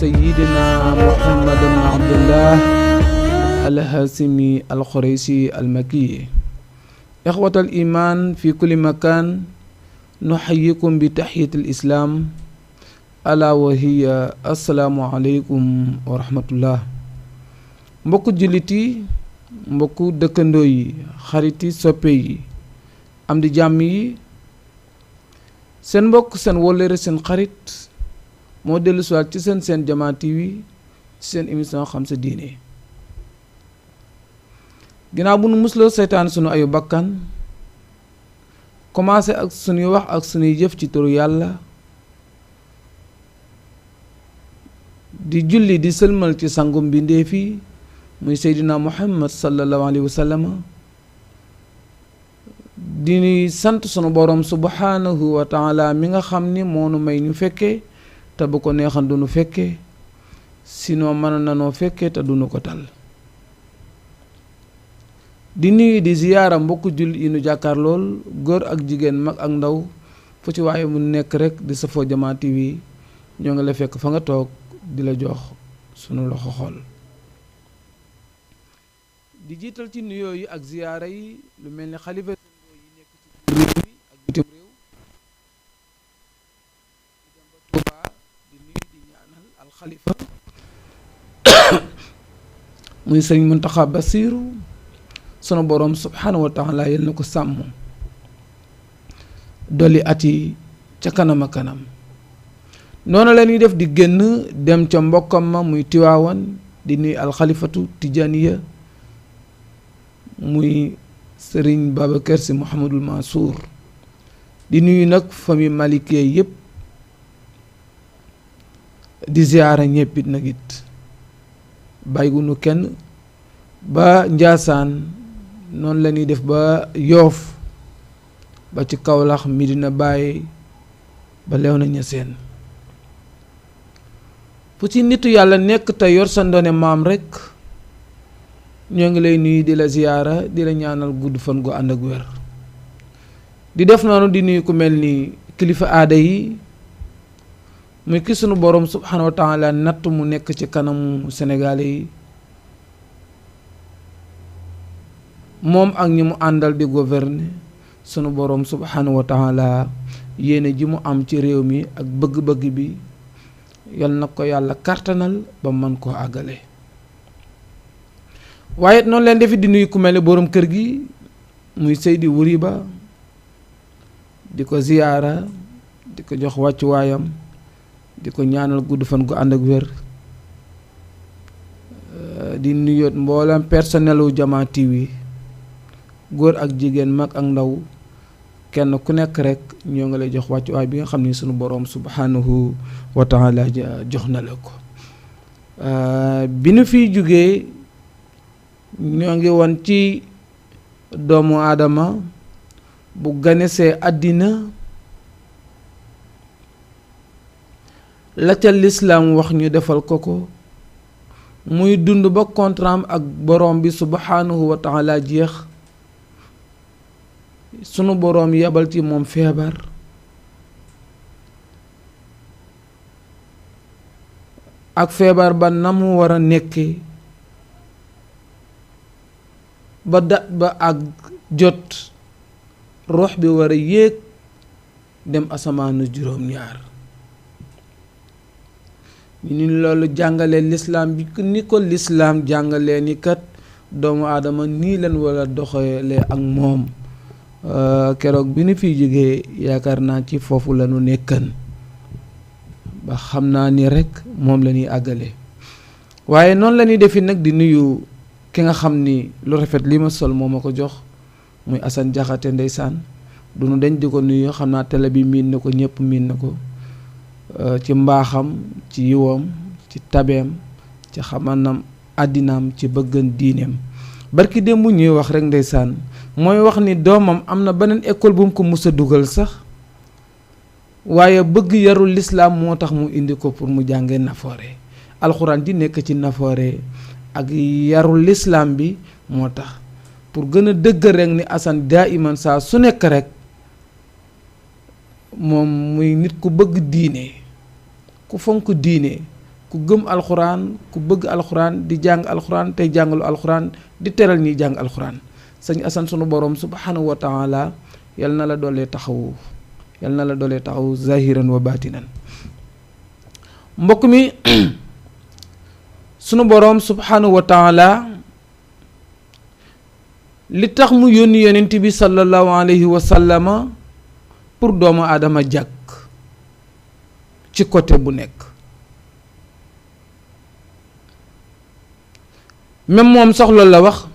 سيدنا محمد بن عبد الله الهاشمي القريشي المكي. إخوة الإيمان في كل مكان، نحييكم بتحية الإسلام ألا وهي السلام عليكم ورحمة الله. mbokku jullit yi, mbokku dëkkandoo yi, xarit yi, soppe yi, am di jàmm yi, seen mbokk, seen wóllëre, seen xarit moo dellu si waat ci seen Jamaa TV ci seen émission xam sa diine. ginnaaw bu nu musloo seytaan sunu ayu bakkan, commencé ak sunuy wax ak sunuy jëf ci turu yàlla, di julli di sëlmal ci sangum mbindéef yi muy Seydina Muhammad sallallahu alayhi wa sallam, di sant sunu borom subhanahu wa taala mi nga xam ni moo nu may ñu fekkee te bu ko neexan du nu fekkee, sinon mën na noo fekkee te du nu ko tal. di nuyu di ziyaara mbokku jul yi nu jàkkaar lool, góor ak jigéen, mag ak ndaw, fu ci waaye mu nekk rek di safoo Jamaa TV, ñoo ngi la fekk fa nga toog di la jox sunu loxo xol. di jiital ci nuyoo yi ak ziyaara yi lu mel ni xalifa yi nekk ci réew mi ak bitim réew, di dem ba Tuubaa di nuyu di ñaanal alxalifa muy sëriñ Muntaxa Basiiru, sunu boroom subhaanahu wa taala yal na ko sàmm dolli at yi ca kanam a kanam. noonu la ñuy def di génn dem ca mbokkam ma muy Tiwaawan di nuyu alxalifatu Tijaaniya muy sëriñ Babacar Si Muhammadul Mansour, di nuyu nag famille Malikee yépp, di ziyaara ñéppit nag it bàyyigunu kenn ba Njaasaan. noonu la ñuy def ba Yoof ba ci Kawlax, Medina Baye ba Léona Niassène. fu ci nitu yàlla nekk te yor sa ndone maam rekk ñoo ngi lay nuyu di la ziyaara, di la ñaanal gudd fan gu ànd ak wér. di def noonu di nuyu ku mel ni kilifa aada yi, muy ki sunu boroom subhaanahu wa taala natt mu nekk ci kanamu Sénégalais yi, moom ak ñi mu àndal di gouverner, sunu boroom subhaanahu wa taala yéene ji mu am ci réew mi ak bëgg-bëgg bi yal na ko yàlla kartanal ba man koo àggale. waaye noonu leen defi di nuyu ku mel ni boroom kër gi muy Seydi Wuri Ba, di ko ziyaara, di ko jox wàccuwaayam, di ko ñaanal gudd fan gu ànd ak wér. di nuyoot mboolem personnel wu Jamaa TV, góor ak jigéen, mag ak ndaw, kenn ku nekk rek ñoo ngi lay jox wàccuwaay bi nga xam ni sunu boroom subhanahu wa taala jox na la ko. bi nu fiy jógee ñoo ngi woon ci doomu aadama bu ganesee àddina, la ca lislaam wax ñu defal ko ko, muy dund ba kontraam ak boroom bi subhanahu wa taala jeex, sunu boroom yebal ci moom feebar, ak feebar ba na mu war a nekke ba dat ba ak jot ruux bi war a yéeg dem asamaanu juróom-ñaar. ñu ni loolu jàngalee lislaam bi ni ko lislaam jàngalee ni kat doomu aadama nii leen wala doxalee ak moom. keroog bi nu fiy jógee yaakaar naa ci foofu la nu nekkan ba xam naa ni rekk moom la ñuy àggale. waaye noonu la ñuy defi nag di nuyu ki nga xam ni lu rafet li ma sol moo ma ko jox muy Assane Jaxate ndeysaan, du nu dañ di ko nuyu, xam naa télé bi miin na ko, ñëpp miin na ko, ci mbaaxam ci yiwam ci tabeem ci xamanam àddinaam ci bëggan diineem. barki démb ñuy wax rek ndeysaan mooy wax ni doomam am na beneen école bu mu ko mus a dugal sax waaye bëgg yarul lislaam moo tax mu indi ko pour mu jàngee nafoore alxuraan ji nekk ci nafoore ak yarul lislaam bi moo tax pour gën a dëgg rek ni Assane daa iman saa su nekk rek moom muy nit ku bëgg diine ku fonk diine ku gëm alxuraan ku bëgg alxuraan di jàng alxuraan tey jàngalu alxuraan di teral ñiy jàng alxuraan sëñ Assane sunu borom subhanahu wa taala yal na la doolee taxawu yal na la doolee taxawu zahiran wa batinan. mbokk mi sunu borom subhanahu wa taala li tax mu yónni yonent bi sallallahu alayhi wa sallama pour doomu aadama jàkk ci côté bu nekk. même moom soxla la wax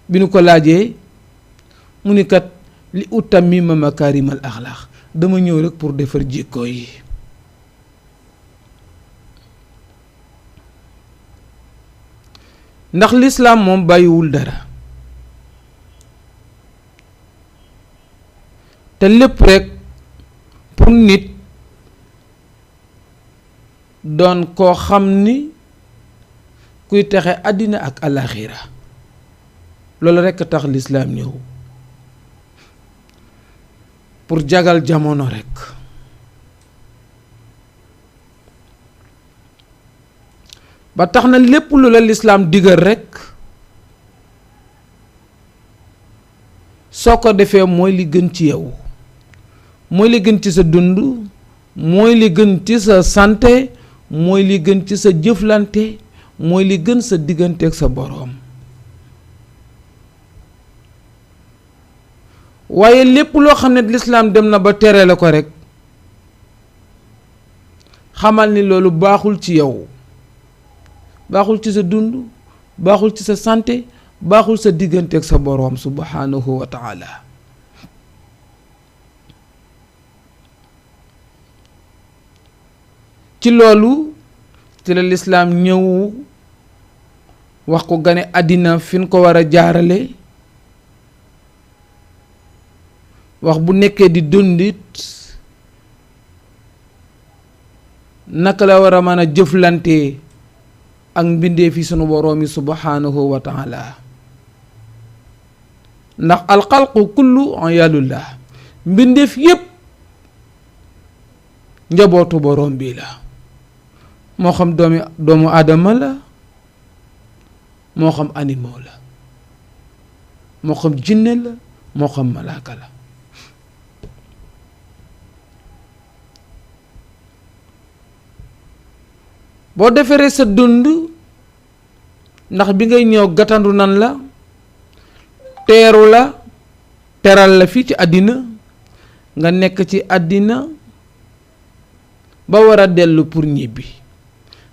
bi nu ko laajee mu ni kat li utammima makaarimal axlaax dama ñëw rek pour defar jikko yi. ndax lislaam moom bàyyiwul dara te lépp rek pour nit doon koo xam ni kuy texe àddina ak alaxira loolu rekk tax lislaam ñëw pour jagal jamono rekk. ba tax na lépp lu la lislaam digal rekk soo ko defee mooy li gën ci yow mooy li gën ci sa dund mooy li gën ci sa santé mooy li gën ci sa jëflante mooy li gën sa diggante ak sa boroom. waaye lépp loo xam ne lislaam dem na ba tere la ko rekk xamal ni loolu baaxul ci yow baaxul ci sa dund baaxul ci sa santé baaxul sa diggante ak sa boroom subhanahu wa taala. ci loolu ci la lislaam ñëw wax ko gane àddina fi ñu ko war a jaarale wax bu nekkee di dundit naka la war a mën a jëflante ak mbindee fi sunu boroom yi subhanahu wa taala. ndax alxalqu kullu ayalullah mbindeef yépp njabootu boroom bi la moo xam doomu aadama la moo xam animaux la moo xam jinne la moo xam malaaka la. boo defaree sa dund ndax bi ngay ñëw gàttandu nan la teeru la teral la fii ci àddina nga nekk ci àddina ba war a dellu pour ñibbi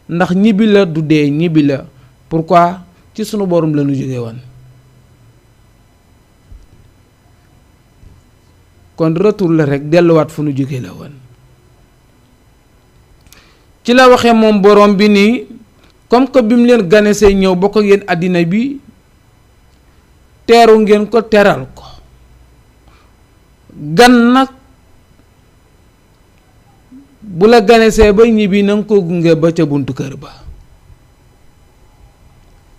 ndax ñibbi la du dee ñibbi la pourquoi ci sunu borom la ñu jóge woon. kon retour la rek delluwaat fu nu jóge la woon. ci la waxee moom borom bi nii comme que bi mu leen ganesee ñëw bokk ak yéen àddina bi teeru ngeen ko teral ko gan nag bu la ganesee ba ñibbi na nga ko gunge ba ca buntu kër ba.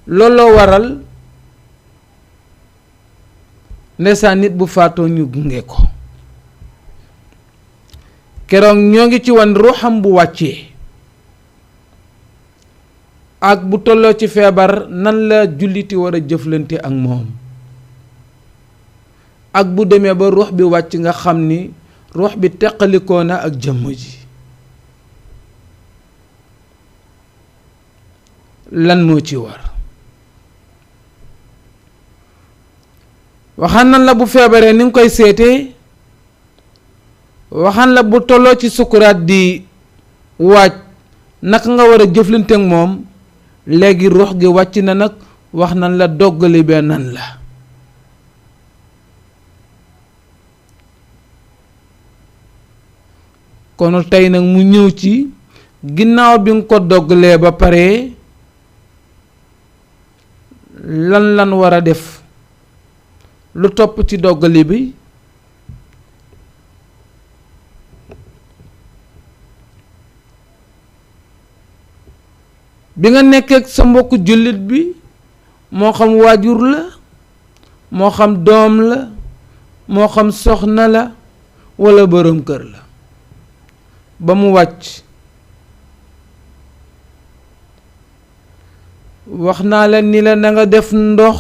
looloo waral ndeysaan nit bu faatoo ñu gunge ko keroog ñoo ngi ci wan ruuxam bu wàccee ak bu tolloo ci feebar nan la julliti war a jëflante ak moom ak bu demee ba ruux bi wàcc nga xam ni ruux bi teqalikoo na ak jëmm ji lan moo ci war. waxaan nan la bu feebaree ni nga koy seetee waxaan la bu tolloo ci sukuraat di waaj naka nga war a jëflante ak moom léegi ruux gi wàcc na nag wax nan la doggali bee nan la. kono tey nag mu ñëw ci ginnaaw bi nga ko doggalee ba pare lan war a def lu topp ci doggali bi bi nga nekkee ak sa mbokku jullit bi moo xam waajur la moo xam doom la moo xam soxna la walla boroom kër la ba mu wàcc wax naa la ni la na nga def ndox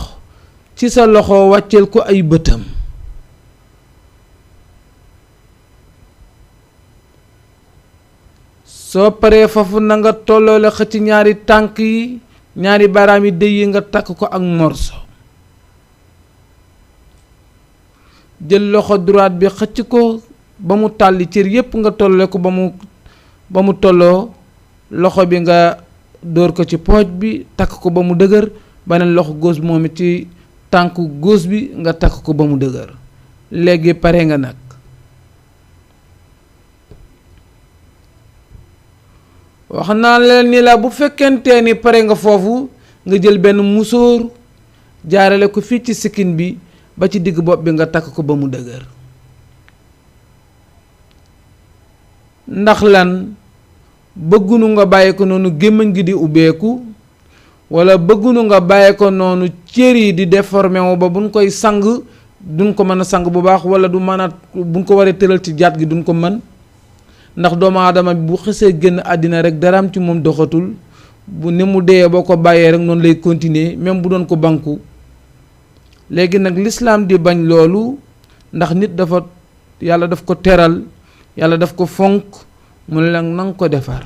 ci sa loxo wàcceel ko ay bëtam soo paree foofu na nga tolloole xëcc ñaari tànk yi ñaari baaraam yi dëy yi nga takk ko ak morso jël loxo droite bi xëcc ko ba mu tàlli cër yépp nga tolloo ko ba mu tolloo loxo bi nga dóor ko ci pooj bi takk ko ba mu dëgër beneen loxo gauche moom it ci tànku gauche bi nga takk ko ba mu dëgër léegi pare nga nag wax naa leen ni la bu fekkente ni pare nga foofu nga jël benn musóor jaarale ko fii ci sikkin bi ba ci digg bopp bi nga takk ko ba mu dëgër ndax lan bëggunu nga bàyyi ko noonu gémmiñ gi di ubbeeku walla bëggunu nga bàyyi ko noonu cër yi di déformé wu ba buñ koy sang duñ ko mën a sang bu baax walla du mën a buñ ko waree tëral ci jaat gi duñ ko mën ndax doomu aadama bi bu xësee génn àddina rek daraam ci moom doxatul bu ni mu dee boo ko bàyyee rek noonu lay continuer même bu doon ko banku léegi nag lislaam di bañ loolu ndax nit dafa yàlla daf ko teral yàlla daf ko fonk mu ne la nanga ko defar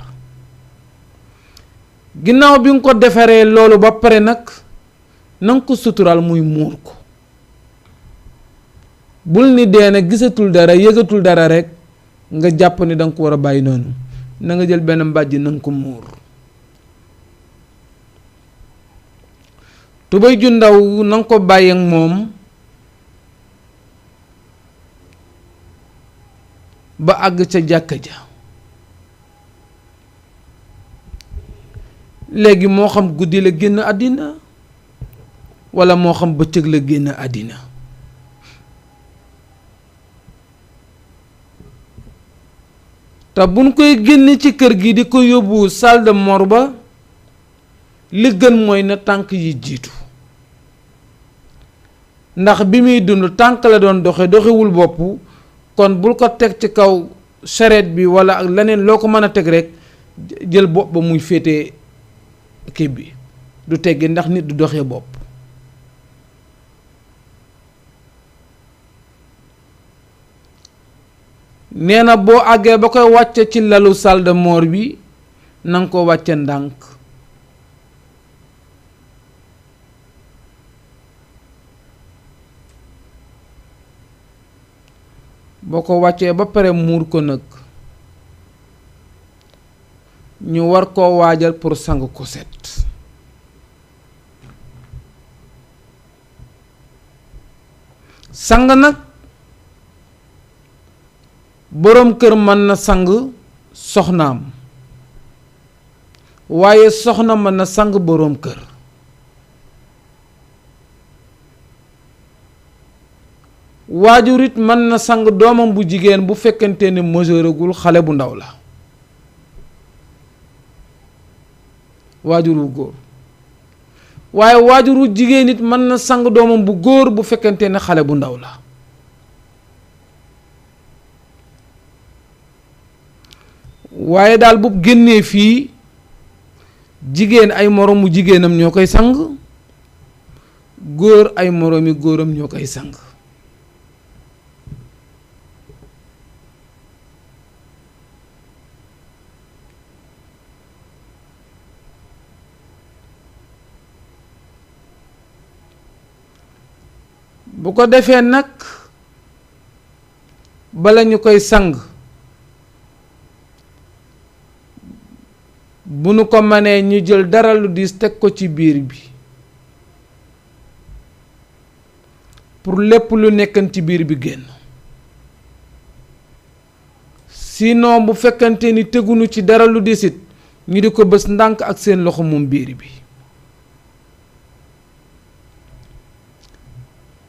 ginnaaw bi nga ko defaree loolu ba pare nag nanga ko suturaal muy muur ko bul ni dee na gisatul dara yëgatul dara rek nga jàpp ni danga ko war a bàyyi noonu na nga jël benn mbàjj nanga ko muur tubéy ju ndaw nanga ko bàyyi ak moom ba àgg ca jàkka ja léegi moo xam guddi la génn àddina walla moo xam bëccëg la génn àddina te buñ koy génne ci kër gi di ko yóbbu salle de mort ba li gën mooy na tànk yi jiitu ndax bi muy dund tànk la doon doxewul bopp kon bul ko teg ci kaw charrette bi walla ak leneen loo ko mën a teg rek jël bopp ba muy féete kii bi du teggi ndax nit du doxee bopp nee na boo àggee ba koy wàcce ci lalu salle de mort bi nanga ko wàcce ndànk boo ko wàccee ba pare muur ko nag ñu war koo waajal pour sang ko set sang nag boroom kër mën na sang soxnaam waaye soxna mën na sang boroom kër waajur it mën na sang doomam bu jigéen bu fekkente ne majeuragul xale bu ndaw la waajur wu góor waaye waajur wu jigéen it mën na sang doomam bu góor bu fekkente ne xale bu ndaw la waaye daal bu génnee fii jigéen ay moroomu jigéenam ñoo koy sang góor ay moroomi góoram ñoo koy sang bu ko defee nag bala ñu koy sang bu nu ko mënee ñu jël dara lu diis teg ko ci biir bi pour lépp lu nekkan ci biir bi génn sinon bu fekkante ni tegunu ci dara lu desit ñu di ko bës ndànk ak seen loxo moom biir bi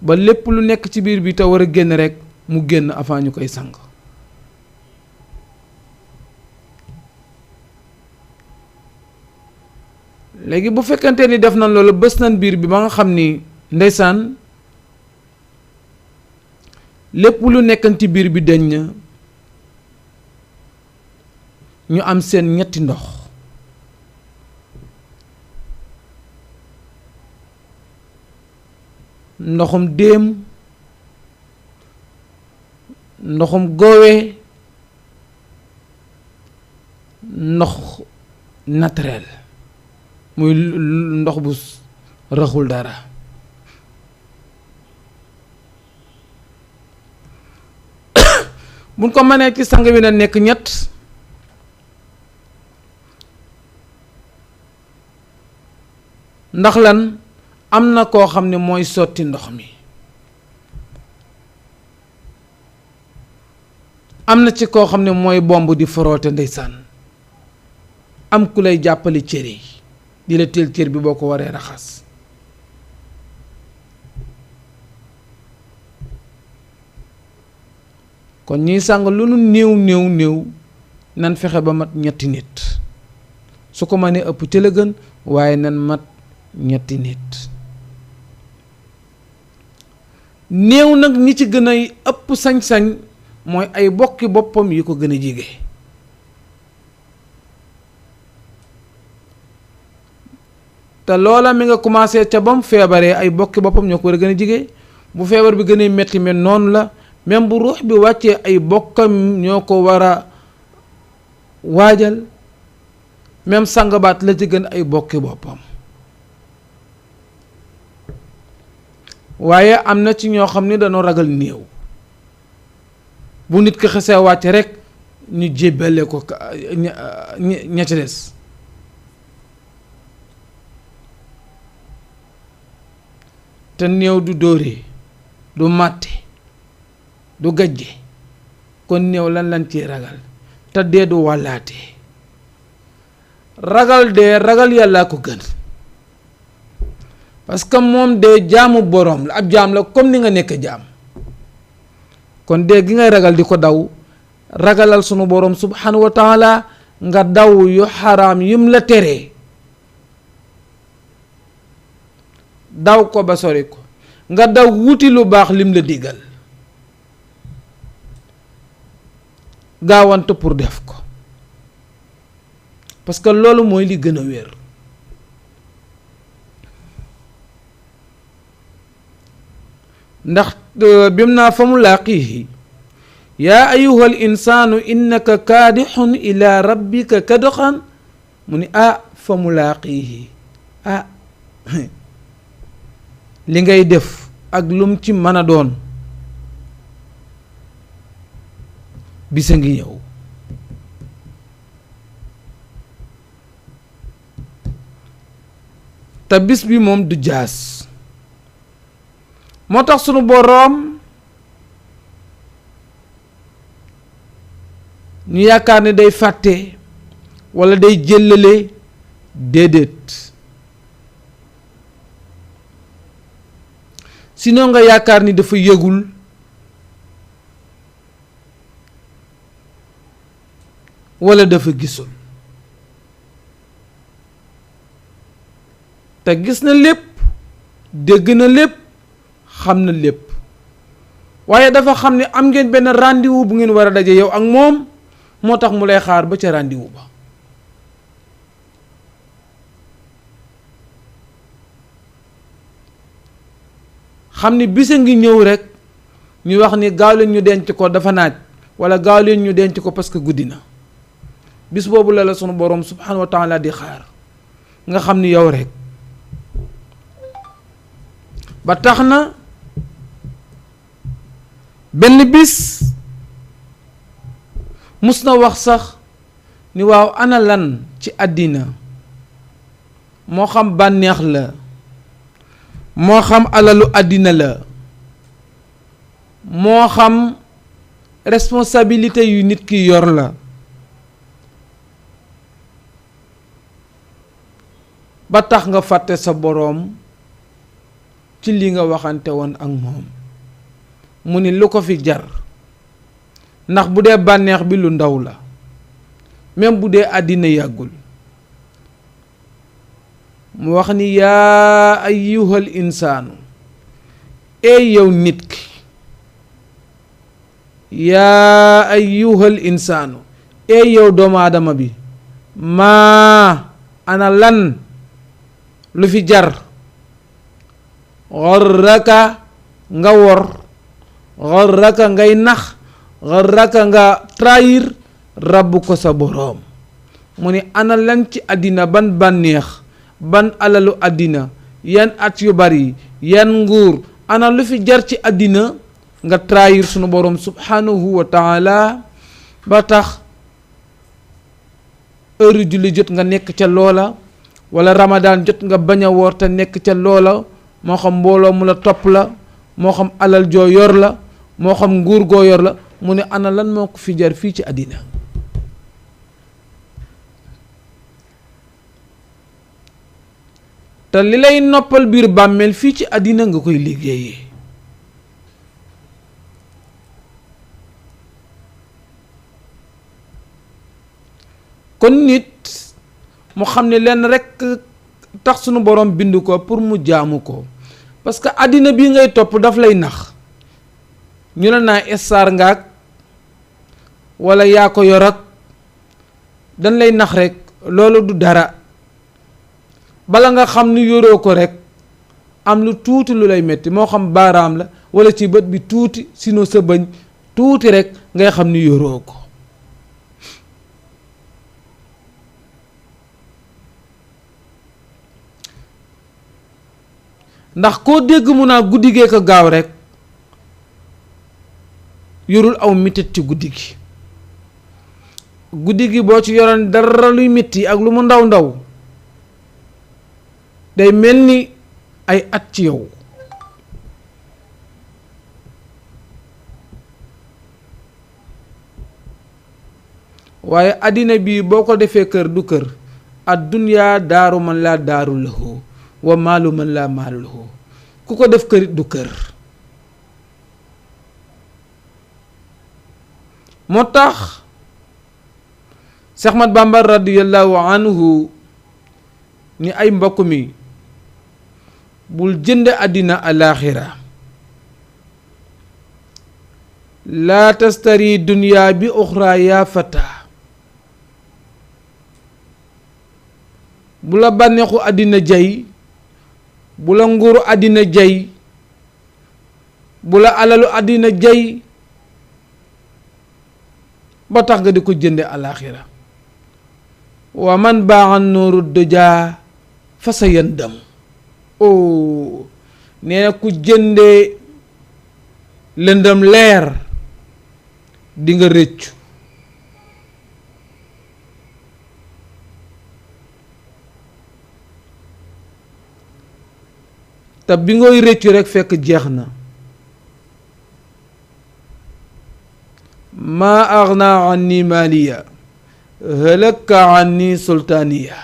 ba lépp lu nekk ci biir bi te war a génn rek mu génn avant ñu koy sang. léegi bu fekkante ni def nañ loolu bës nañ biir bi ba nga xam ni ndeysaan lépp lu nekkan ci biir bi deñ na ñu am seen ñetti ndox ndoxum déem ndoxum goowe ndox naturel muy ndox bu raxul dara buñ ko mënee ci sang wi na nekk ñett ndax lan am na koo xam ne mooy sotti ndox mi am na ci koo xam ne mooy bomb di foroote ndeysaan am ku lay jàppale cër yi di la teel cër bi boo ko waree raxas kon ñiy sàng lu nu néew nan fexe ba mat ñetti nit su ko mënee ëpp ci la gën waaye nan mat ñetti nit néew nag ñi ci gën a ëpp sañ-sañ mooy ay bokki boppam yi ko gën a jege te loola mi nga commencé ca bam feebaree ay bokki boppam ñoo ko war a gën a jege bu feebar bi gën a metti mais noonu la même bu ruux bi wàccee ay bokkam ñoo ko war a waajal même sangabaat la ci gën ay bokki boppam waaye am na ci ñoo xam ne dañoo ragal néew bu nit ki xesee wàcce rek ñu jébbale ko ña ca des te néew du dóore du màtte du gajje kon néew lan ci ragal te dee du wàllaate ragal dee ragal yàllaa ko gën parce que moom dee jaamu boroom la ab jaam la comme ni nga nekk jaam kon dee gi ngay ragal di ko daw ragalal sunu boroom subhanahu wa taala nga daw yu xaraam yim la teree daw ko ba sori ko nga daw wuti lu baax lim la digal gaawante pour def ko parce que loolu mooy li gën a wér ndax bim naa fa mu laaqihi yaa ayuha al insaanu innaka kaadixun ila rabbika kadxan mu ni fa mu laaqihi li ngay def ak lum ci mën a doon bisa ngi ñëw te bis bi moom du jaas moo tax sunu boroom ñu yaakaar ne day fàtte walla day jëllale déedéet sinon nga yaakaar ni dafa yëgul walla dafa gisul te gis na lépp dégg na lépp xam na lépp waaye dafa xam ne am ngeen benn rendez-vous bu ngeen war a daje yow ak moom moo tax mu lay xaar ba ca rendez-vous ba xam ni bisa ngi ñëw rek ñu wax ni gaaw leen ñu denc ko dafa naaj walla gaaw leen ñu denc ko parce que guddi na bis boobu la sunu boroom subhanahu wa taala di xaar nga xam ni yow rek ba tax na benn bis mus na wax sax ni waaw ana lan ci àddina moo xam bànneex la moo xam alalu àddina la moo xam responsabilité yu nit ki yor la ba tax nga fàtte sa boroom ci li nga waxante woon ak moom. mu ni lu ko fi jar, ndax bu dee bànneex bi lu ndaw la, même bu dee àddina yàggul. mu wax ni yaa ayyuhal insaanu, ey yow nit ki, yaa ayyuhal insaanu, ey yow doomu aadama bi, maa ana lan lu fi jar gharraka nga wor, gharraka ngay nax, gharraka nga trahir rabbuka sa boroom. mu ni ana lan ci àddina, ban bànneex, ban alalu àddina, yan at yu bari, yan nguur, ana lu fi jar ci àddina nga trahir sunu boroom subhanahu wa taala ba tax heure julli jot nga nekk ca loola, wala ramadaan jot nga bañ a woor te nekk ca loola, moo xam mbooloo mu la topp la, moo xam alal joo yor la, moo xam nguur goo yor la. mu ne ana lan moo ko fi jar fii ci àddina. te li lay noppal biir bàmmeel fii ci àddina nga koy liggéeyee. kon nit mu xam ne lenn rekk tax sunu borom bind ko pour mu jaamu ko, parce que àddina bii ngay topp daf lay nax. ñu la naa estar ngaak wala yaa ko yor ak dañ lay nax rek, loolu du dara. bala nga xam ni yoroo ko rek am lu tuuti lu lay metti, moo xam baaraam la wala ci bët bi tuuti, sinon sa bëñ tuuti rek ngay xam ni yoroo ko. ndax koo dégg mu naa guddi gee ko gaaw rek yorul aw mitit ci guddi gi. guddi gi boo ci yoroon dara luy metti ak lu mu ndaw ndaw day mel ni ay at ci yow. waaye àddina bii boo ko defee kër du kër. ad-dunya daaru man laa daaru lahu wa maalu man laa maalu lahu. ku ko def kërit du kër. moo tax Seex Ahmad Bamba radiyallahu anhu ni ay mbokk mi bul jënd àddina alaaxira. laa tastari dunya bi uxra yaa fata. bu la bànneexu àddina jay, bu la nguuru àddina jay, bu la alalu àddina jay ba tax nga di ko jënde alaaxira. wa man baaxan nooru dëjaa fa sa yandam. oh nee na ku jënde lëndëm leer di nga rëccu. te bi ngay rëccu rekk fekk jeex na. maa aghnaa anni maaliya halaka anni sultaaniya.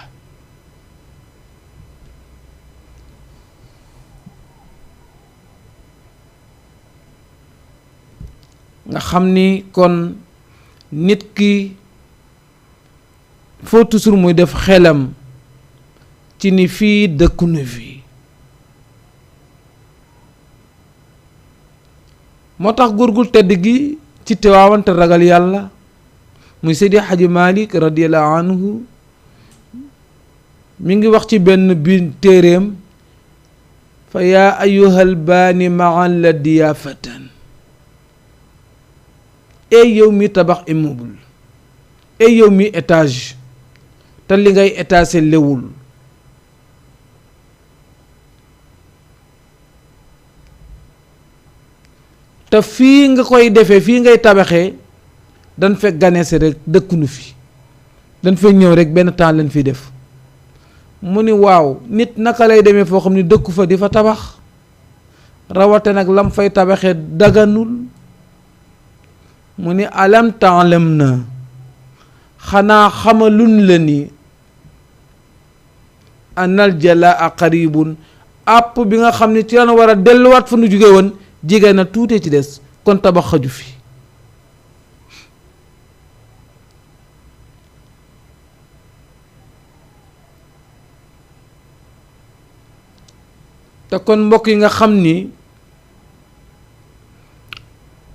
nga xam ni kon nit ki foo toujours muy def xelam ci ni fii dëkkunu fi. moo tax góor gu tedd gi ci Tiwaawan te ragal yàlla muy Seydi Hadji Malick radiyallahu anhu mi ngi wax ci benn bi téeréem fa yaa ayyuhal baani maan la diyaafatan. ey yow mi tabax immeuble, ey yow mi étage te li ngay étage lewul. te fii nga koy defee, fii ngay tabaxee dañ fekk ganese rek dëkkunu fi, dañ fekk ñëw rek benn temps lañ fi def. mu ni waaw nit naka lay demee foo xam ni dëkku fa di fa tabax, rawate nag lam fay tabaxee daganul. mu ni alam taalam na xanaa xamalun la ni anal jalaa qaribun àpp bi nga xam ne ci lan war a delluwaat fa nu jóge woon jege na tuutee ci des kon tabax xaju fi te kon mbokk yi nga xam ni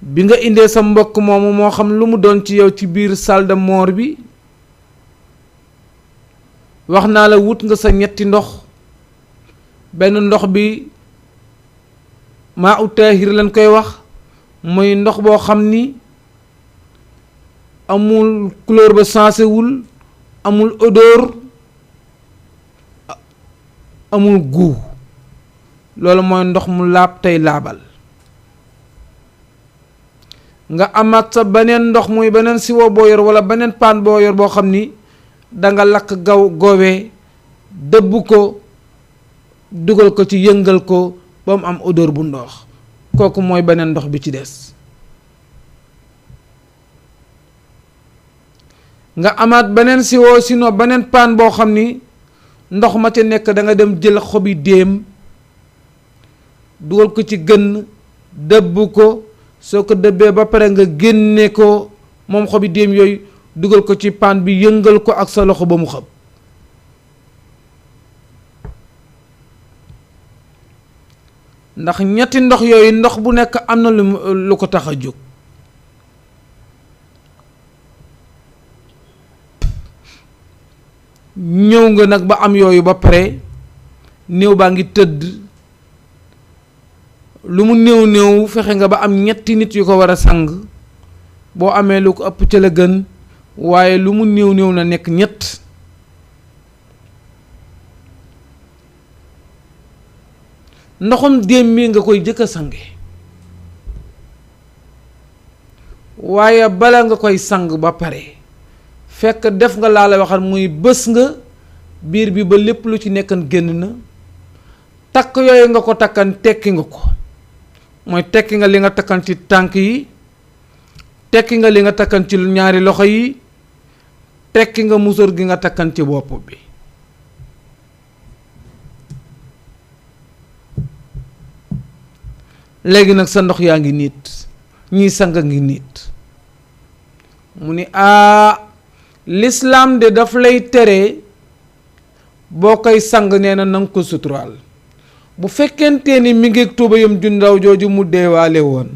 bi nga indee sa mbokk moomu moo xam lu mu doon ci yow ci biir salle de mort bi wax naa la wut nga sa ñetti ndox benn ndox bi maa u taahir lañ koy wax muy ndox boo xam ni amul couleur ba sensé wul amul odeur amul goût loolu mooy ndox mu laab tey laabal nga amaat sa beneen ndox muy beneen siwo boo yor wala beneen paan boo yor boo xam ni danga lakk goowee dëbb ko dugal ko ci yëngal ko ba mu am odeur bu ndox kooku mooy beneen ndox bi ci des nga amaat beneen siwo sinon beneen paan boo xam ni ndox ma ca nekk da nga dem jël xobi déem dugal ko ci gën dëbb ko soo ko dëbbee ba pare nga génne ko moom xobi déem yooyu dugal ko ci paan bi yëngal ko ak sa loxo ba mu xëpp ndax ñetti ndox yooyu ndox bu nekk am na lu ko tax a jóg ñëw nga nag ba am yooyu ba pare néew baa ngi tëdd lu mu néew fexe nga ba am ñetti nit yu ko war a sang boo amee lu ko ëpp ca la gën waaye lu mu néew na nekk ñett ndoxum déem mi nga koy jëkk a sange waaye bala nga koy sang ba pare fekk def nga laa la waxal muy bës nga biir bi ba lépp lu ci nekkan génn na takk yooyu nga ko takkan tekki nga ko mooy tekki nga li nga takkan ci tànk yi tekki nga li nga takkan ci ñaari loxo yi tekki nga musóor gi nga takkan ci bopp bi léegi nag sa ndox yaa ngi niit ñiy sang ngi niit mu ni lislaam de daf lay tere boo koy sang nee na nanga ko suturaal bu fekkente ni mi ngi tubayam ju ndaw jooju mu deewaale woon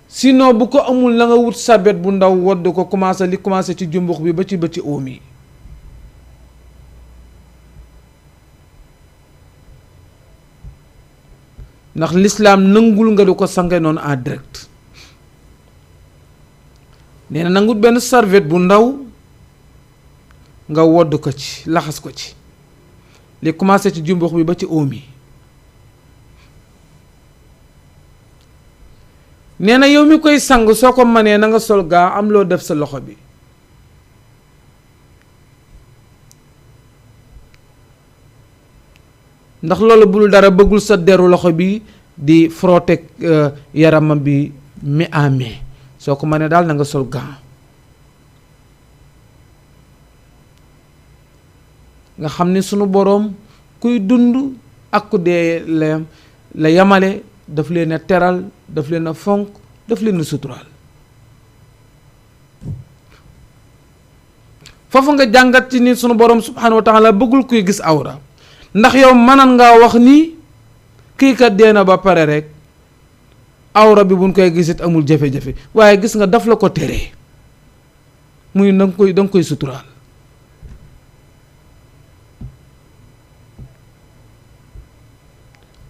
sinon bu ko amul la nga wut sabet bu ndaw wodd ko commencé ci jumbux bi ba ci oom yi ndax lislaam nangul nga du ko sange noonu en direct nee na nangut benn serviette bu ndaw nga wodd ko ci laxas ko ci li commencé ci jumbux bi ba ci oom yi nee na yow mi koy sang soo ko mënee na nga sol gaa am loo def sa loxo bi ndax loolu bul dara bëggul sa deru loxo bi di frotter yaramam bi mi amee soo ko mënee daal na nga sol gaa nga xam ni sunu boroom kuy dund ak ku dee la yamale daf leen a teral daf leen a fonk daf leen a suturaal foofu nga jàngat ci ni sunu boroom subhanahu wa taala bëggul kuy gis awra ndax yow mënan ngaa wax ni kii kat dee na ba pare rek awra bi buñ koy gisit amul jafe-jafe waaye gis nga daf la ko teree muy danga koy suturaal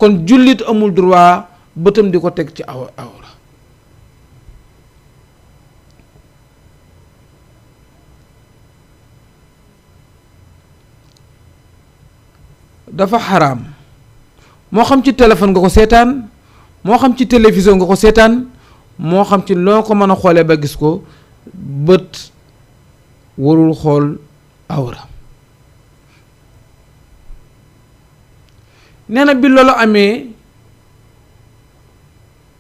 kon jullit amul droit bëtam di ko teg ci awra dafa xaraam moo xam ci téléphone nga ko seetaan moo xam ci télévision nga ko seetaan moo xam ci loo ko mën a xoolee ba gis ko bët warul xool awra nee na bi loolu amee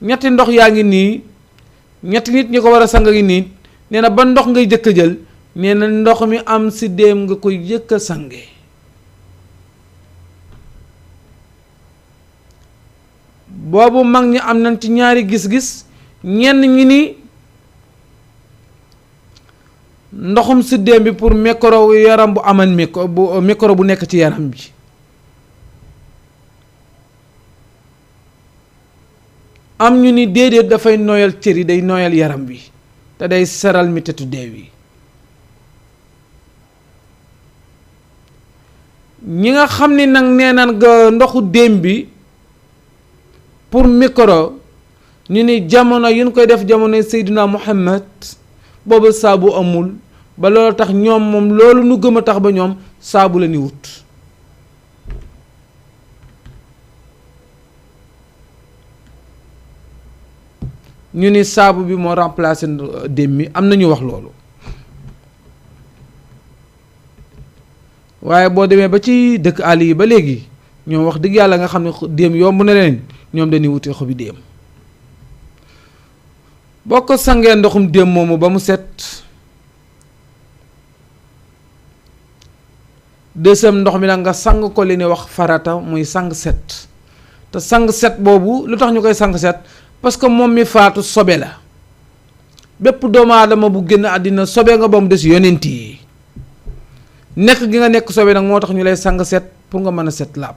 ñetti ndox yaa ngi nii ñetti nit ñi ko war a sang ngi nii nee na ba ndox ngay jëkk a jël nee na ndox mi am siddéem nga koy jëkk a sange boobu mag ñi am nañ ci ñaari gis-gis ñenn ñi ni ndoxum siddéem bi pour micro yaram bu aman micro bu nekk ci yaram bi am ñu ni déedéet dafay nooyal cër yi day nooyal yaram bi te day seral mitetu deew yi ñi nga xam ni nag nee naan nga ndoxu déem bi pour micro ñu ni jamono yi ñu koy def jamono Seydina Muhammad boobu saabu amul ba loolu tax ñoom moom loolu nu gëm a tax ba ñoom saabu la ni wut ñu ni saabu bi moo remplacé déem mi am na ñu wax loolu waaye boo demee ba ci dëkk àll yi ba léegi ñoom wax dëgg yàlla nga xam ne déem yomb na leen ñoom dañuy wuti xobi déem boo ko sangee ndoxum déem moomu ba mu set deuxième ndox mi nag nga sang ko li ne wax farata muy sang set te sang set boobu lu tax ñu koy sang set parce que moom mi faatu sobe la bépp doomu aadama bu génn àddina sobe nga ba mu des yonent yi nekk gi nga nekk sobe nag moo tax ñu lay sang set pour nga mën a set laab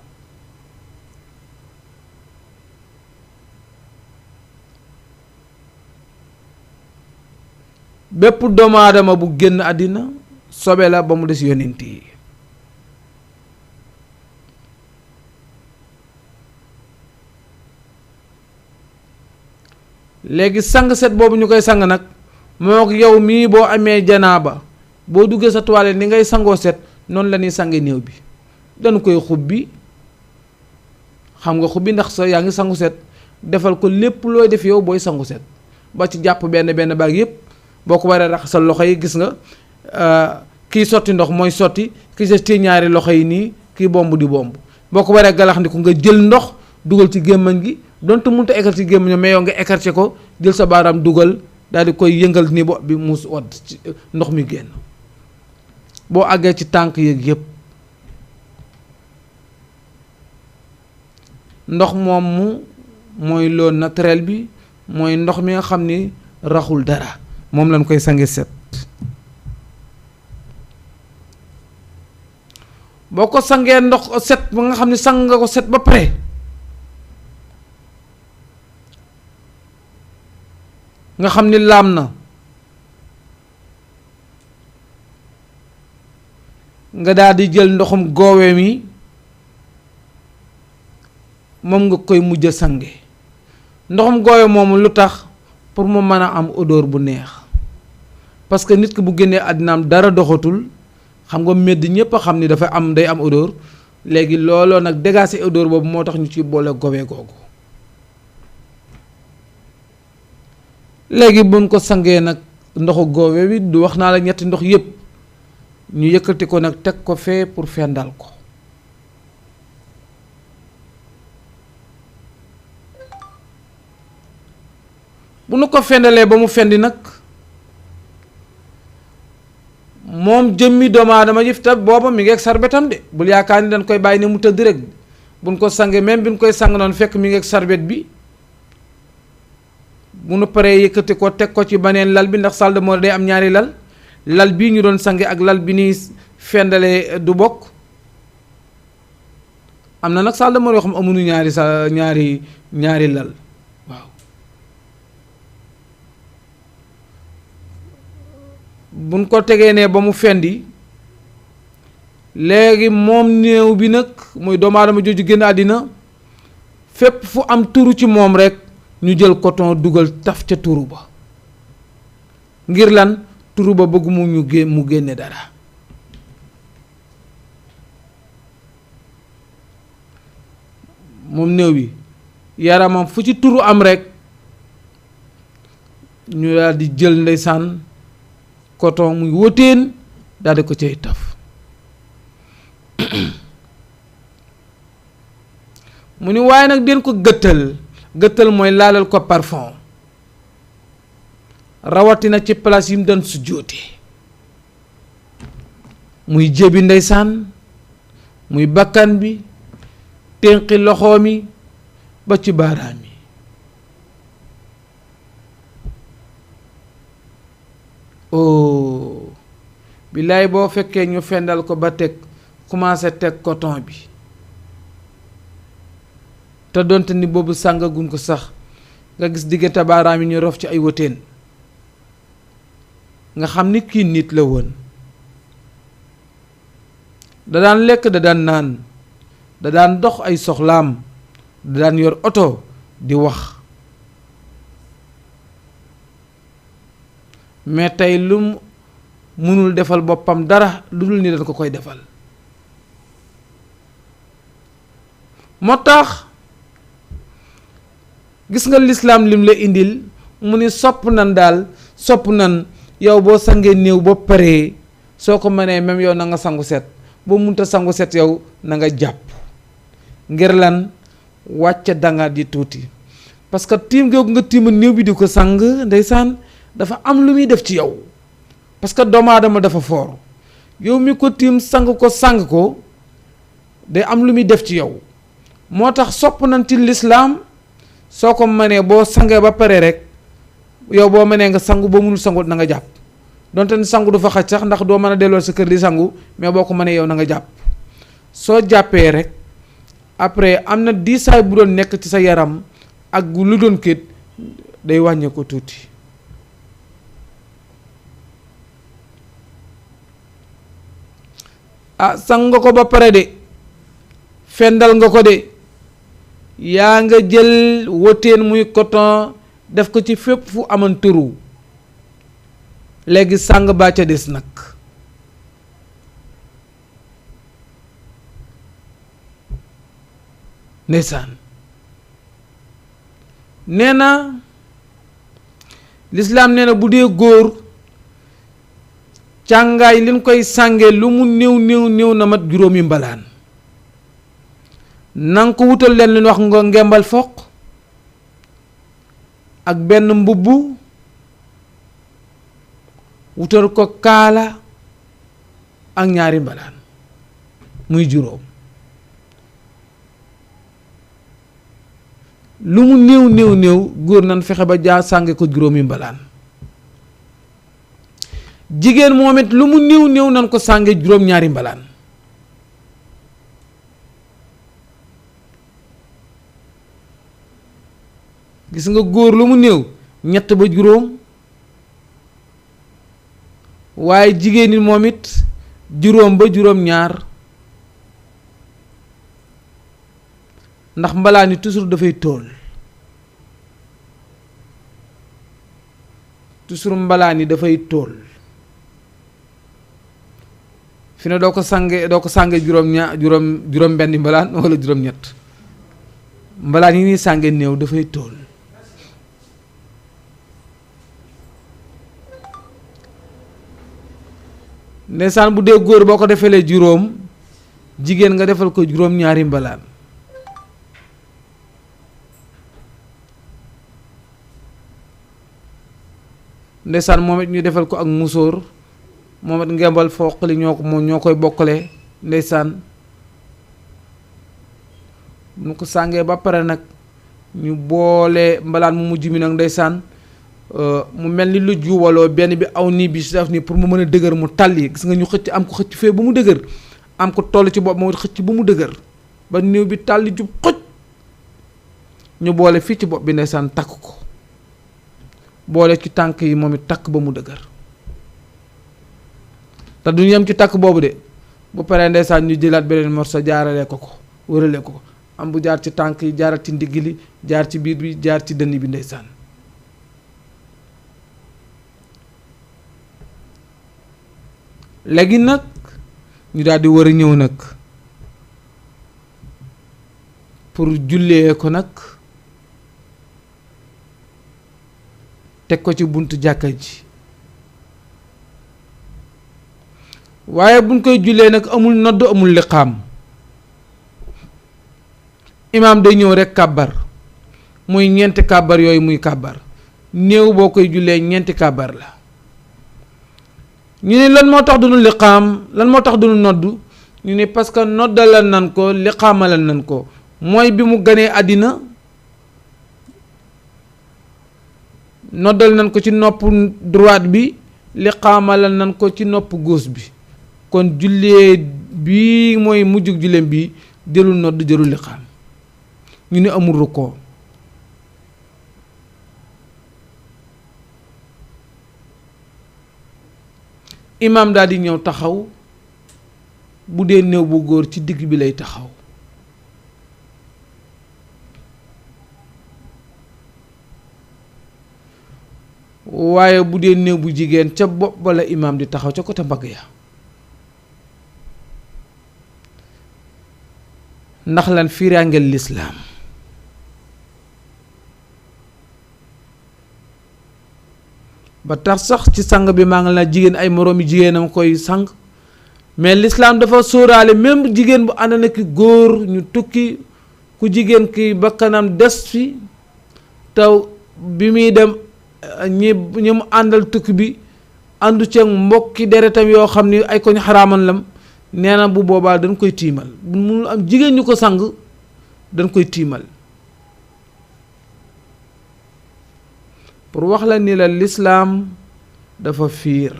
bépp doomu aadama bu génn àddina sobe la ba mu des yonent yi léegi sang set boobu ñu koy sang nag moo yow mii boo amee janaaba boo duggee sa toilette ni ngay sangoo set noonu la ñuy sange néew bi dañu koy xubbi xam nga xubbi ndax sa yaa ngi sangu set defal ko lépp looy def yow booy sangu set ba ci jàpp benn baag yépp boo ko waree rax sa loxo yi gis nga kii sotti ndox mooy sotti ki sa ci ñaari loxo yi nii kii bomb di bomb boo ko waree galax ndiku nga jël ndox dugal ci gémmañ gi donte mënut a écarter ci gémmañ mais yow nga écarter ko jël sa baaraam dugal daal di koy yëngal ni bopp bi mu wadd ci ndox mi génn boo àggee ci tànk yeeg yépp ndox moomu mooy l'eau naturelle bi mooy ndox mi nga xam ni raxul dara moom lañ koy sange set boo ko sangee ndox set ba nga xam ni sang nga ko set ba pare nga xam ni laam na nga daal di jël ndoxum goowe mi moom nga koy mujj a sange ndoxum goowe moomu lu tax pour mu mën a am odeur bu neex parce que nit ki bu génnee àddinaam dara doxatul xam nga medd ñépp a xam ni dafa am day am odeur léegi looloo nag dégager odeur boobu moo tax ñu ci boole gowe googu léegi buñ ko sangee nag ndoxu goowe bi du wax naa la ñetti ndox yépp ñu yëkkati ko nag teg ko fee pour fendal ko bu nu ko fendalee ba mu fendi nag moom jëmmi doomu aadama ji ta booba mi ngi ak sarbetam de bul yaakaar ni dañ koy bàyyi ne mu tëdd rek buñ ko sangee même bi ñu koy sang noonu fekk mi ngi ak sarbet bi bu nu paree yëkkati ko teg ko ci beneen lal bi ndax salle de mort day am ñaari lal bii ñu doon sange ak lal bi ni fendalee du bokk am na nag salle de mort yoo xam amuñu ñaari lal waaw buñ ko tegee ne ba mu fendi léegi moom néew bi nag muy doomu aadama jooju génn àddina fépp fu am turu ci moom rek ñu jël coton dugal taf ca turu ba ngir lan turu ba bëgg mu génne dara moom néew bi yaramam fu ci turu am rek ñu daal di jël ndeysaan coton muy wëteen daal di ko cay taf mu ni waaye nag den ko gëttal gëttal mooy laalal ko parfum rawatina ci place yi mu doon sujjóote muy jébi ndeysaan muy bakkan bi ténqi loxo mi ba ci baaraam yi oh billaay boo fekkee ñu fendal ko ba teg commencé teg coton bi te donte ni boobu sàngagun ko sax nga gis diggante baaraam yi ñu rof ci ay wëteen nga xam ni kii nit la woon da daan lekk da daan naan da daan dox ay soxlaam da daan yor oto di wax mais tey lu mënul defal boppam dara lu dul ni dañ ko koy defal moo tax gis nga lislaam lim la indil mu ni sopp nan daal sopp nan yow boo sangee néew ba paree soo ko mënee même yow na nga sangu set boo munta sangu set yow na nga jàpp ngir lan wàcce danga di tuuti parce que tiim googu nga tiima néew bi di ko sang ndeysaan dafa am lu muy def ci yow parce que doomu aadama dafa foor yow mi ko tiim sang ko day am lu muy def ci yow moo tax sopp nañ ci lislaam soo ko mënee boo sangee ba pare rek yow boo mënee nga sangu boo mënul sangu na nga jàpp donte ni sangu du fa xaj sax ndax doo mën a delloo sa kër di sangu mais boo ko mënee yow na nga jàpp soo jàppee rek après am na diisaay bu doon nekk ci sa yaram ak lu doon kit day wàññee ko tuuti sang nga ko ba pare de fendal nga ko de yaa nga jël wëteen muy coton def ko ci fépp fu amoon turu léegi sang baa ca des nag ndeysaan nee na lislaam nee na bu dee góor càngaay liñ koy sànge lu mu néew na mat juróomi mbalaan nanga ko wutal leen li ñu wax nga ngembal foq ak benn mbubb wutal ko kaala ak ñaari mbalaan muy juróom lu mu néew góor nan fexe ba jaa sànge ko juróomi mbalaan jigéen moom it lu mu néew nan ko sànge juróom ñaari mbalaan gis nga góor lu mu néew ñett ba juróom waaye jigéen ñi moom it juróom ba juróom ñaar ndax mbalaan yi toujours dafay tool toujours mbalaan yi dafay tool fi ne doo ko sànge juróom benn mbalaan wala juróom ñett mbalaan yi ñuy sànge néew dafay tool ndeysaan bu dee góor boo ko defalee juróom jigéen nga defal ko juróom ñaari mbalaan ndeysaan moom it ñu defal ko ak musóor moom it ngembal foqali ñoo koy bokkale ndeysaan nu ko sàngee ba pare nag ñu boole mbalaan mu mujj mi nag ndeysaan mu mel ni lu juwaloo benn bi aw nii bi si def nii pour mu mën a dëgër mu tàlli gis nga ñu xëcc am ko xëcc fee ba mu dëgër am ko toll ci bopp moo xëcc ba mu dëgër ba néew bi tàlli jub xëcc ñu boole fii ci bopp bi ndeysaan takk ko boole ci tànk yi moom it takk ba mu dëgër te du yem ci takk boobu de bu paree ndeysaan ñu jëlaat beneen morso jaarale ko wërale ko am bu jaar ci tànk yi jaaral ci ndigg li jaar ci biir bi jaar ci dënn bi ndeysaan léegi nag ñu daal di war a ñëw nag pour jullee ko nag teg ko ci buntu jàkka ji waaye buñ koy jullee nag amul nodd amul liqaam imaam day ñëw rek kàbbar muy ñeenti kàbbar yooyu muy kàbbar néew boo koy jullee ñeenti kàbbar la. ñu ne lan moo tax duñu liqaam lan moo tax duñu noddu ñu ne parce que noddalal nan ko liqaamalal nan ko mooy bi mu ganee àddina noddal nan ko ci nopp droite bi liqaamalal nan ko ci nopp gauche bi kon jullee bii mooy mujjug julleem bi jëlul nodd jëlul liqaam ñu ne amul rukkoo. imaam daal di ñëw taxaw bu dee néew bu góor ci digg bi lay taxaw waaye bu dee néew bu jigéen ca bopp ba la imaam di taxaw ca côté mbagg ya ndax lan fiiraangeel lislaam ba tax sax ci sang bi maa ngi la jigéen ay moroomi jigéenam koy sang mais l'islam dafa sóoraale même jigéen bu ànd na ki góor ñu tukki ku jigéen ki bakkanam des fi taw bi muy dem ñi mu àndal tukki bi àndu ceeg mbokki deretam yoo xam ni ay koñ xaraaman lam nee na bu boobaa dañ koy tiimal bu mu am jigéen ñu ko sang dañ koy tiimal pour wax la ni la lislaam dafa fiir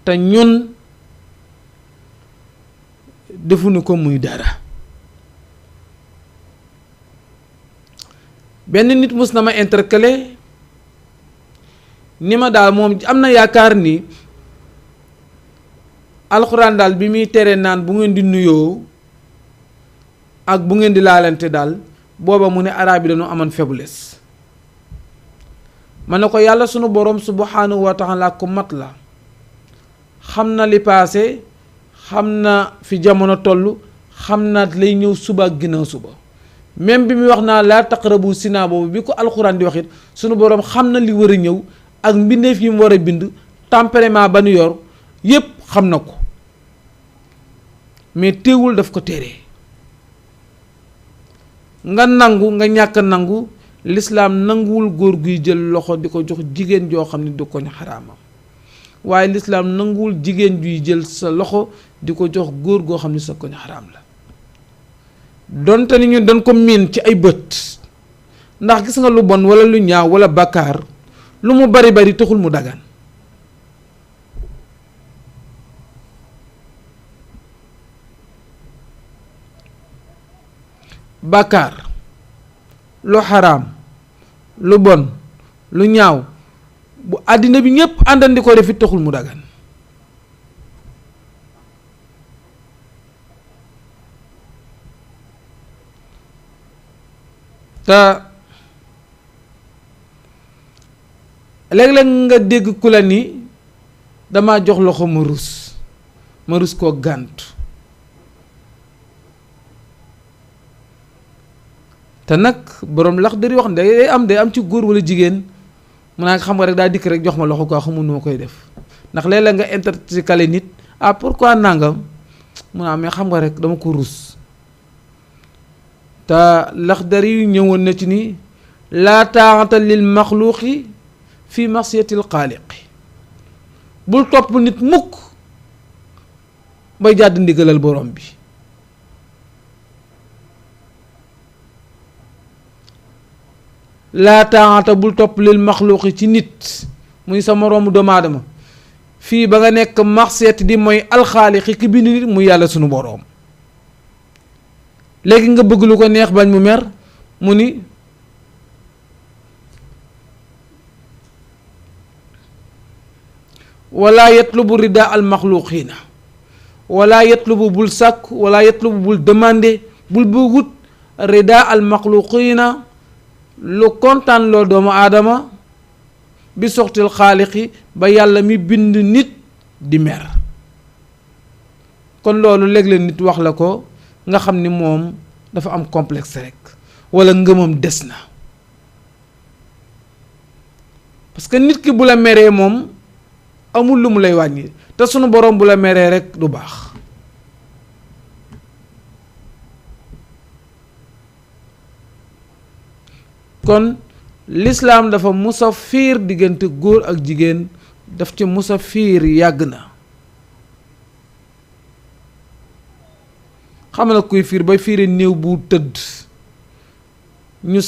te ñun defuñu ko muy dara. benn nit mus na ma interpellé ni ma daal moom am na yaakaar ni alxuraan daal bi muy tere naan bu ngeen di nuyoo ak bu ngeen di laalante daal booba mu ne araab yi dañoo amoon faiblesse. ma ne ko yàlla sunu boroom subhanahu wa taala ku mat la xam na li paase xam na fi jamono toll xam na lay ñëw suba ak ginnaaw suba même bi muy wax naa laa taqrabu zina boobu bi ko alxuraan di wax it sunu boroom xam na li war a ñëw ak mbindeef yi mu war a bind tempérament ba nu yor yépp xam na ko mais teewul daf ko tere nga nangu nga ñàkk nangu. lislaam nanguwul góor guy jël loxo di ko jox jigéen joo xam ne du ko xaraamam waaye lislaam nanguwul jigéen juy jël sa loxo di ko jox góor goo xam ne sa koñ xaraam la donte ni ñu dañ ko miin ci ay bët ndax gis nga lu bon wala lu ñaaw wala bàkkaar lu mu bari bari taxul mu dagan bàkkaar lu xaraam lu bon lu ñaaw bu àddina bi ñépp àndandi ko def it taxul mu dagan te léeg-léeg nga dégg ku la ni dama jox loxo ma rus koo gàntu te nag boroom lax dari wax day am ci góor walla jigéen mun naa xam nga rek daa dikk rek jox ma loxo quoi xamul nu ma koy def ndax léeg-léeg nga intercalé nit pourquoi nangam mun naa mais xam nga rek dama ko rus te lax dari ñëwoon na ci ni laa taa'ata lil maxluuqi fi masiyatil xaaliqi bul topp nit mukk bay jàdd ndigalal borom bi laa taa'ata bul topp lil maxluuqi ci nit muy sa moroomu doomu aadama fii ba nga nekk maxsiyati di mooy alxaaliqi ki bind nit muy yàlla sunu boroom léegi nga bëgg lu ko neex bañ mu mer mu ni wala yatlubu rida al maxluqiina wala yatlubu bul sàkk wala yatlubu bul demandé bul bëggut rida al maxluqiina lu kontaan loo doomu aadama bi soxtil xaaliqi ba yàlla mi bind nit di mer kon loolu léeg-léeg nit wax la ko nga xam ni moom dafa am complexe rek walla ngëmam des na parce que nit ki bu la meree moom amul lu mu lay wàññi te sunu boroom bu la meree rek du baax kon lislaam dafa musa fiir diggante góor ak jigéen, daf ci musa fiir yàgg na. xam na kuy fiir bay fiire néew bu tëdd ñu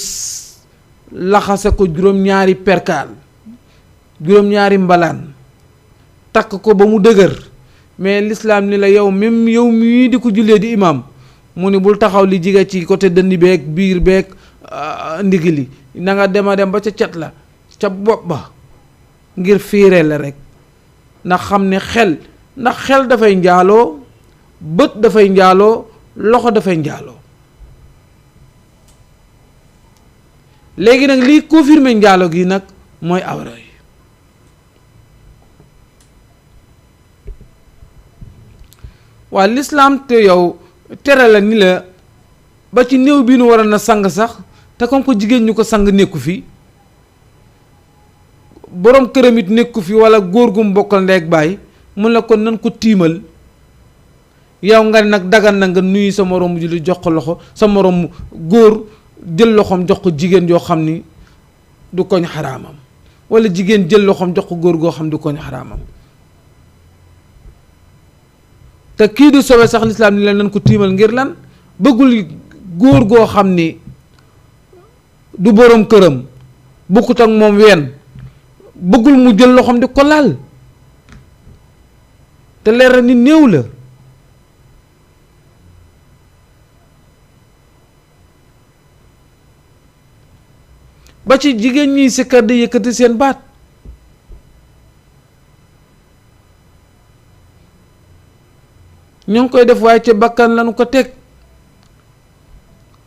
laxase ko juróom-ñaari perkaal, juróom-ñaari mbalaan, takk ko ba mu dëgër, mais lislaam ni la yow même yow mii di ko jullee di imam mu ni bul taxaw li jige ci côté dënn beeg biir beeg ndigg li, na nga dem ba ca cat la, ca bopp ba, ngir fiire la rek. ndax xam ne ndax xel dafay njaaloo, bët dafay njaaloo, loxo dafay njaaloo. léegi nag liy confirmer njaalo gi nag mooy awra yi. waa lislaam te yow tere la ni la ba ci néew bi nu waroon na sang sax, te comme ko jigéen ñu ko sang nekku fi, boroom këram it nekku fi, wala góor gu mu bokkal ndey ak baay, mun la kon nan ko tiimal. yow nga ne nag dagan na nga nuyu sa moroom julli jox ko loxo, sa moroom góor jël loxoom jox ko jigéen yoo xam ni du koñ xaraamam, wala jigéen jël loxoom jox ko góor goo xam du koñ xaraamam. te kii du sobe sax lislaam ni leen nan ko tiimal ngir lan? bëggul góor goo xam ni du boroom këram, bokkut ak moom ween, bëggul mu jël loxoom di ko laal, te leer ni néew la. ba ci jigéen ñi sikkar di yëkkati seen baat, ñoo ngi koy def waaye ci bakkan lañu ko teg.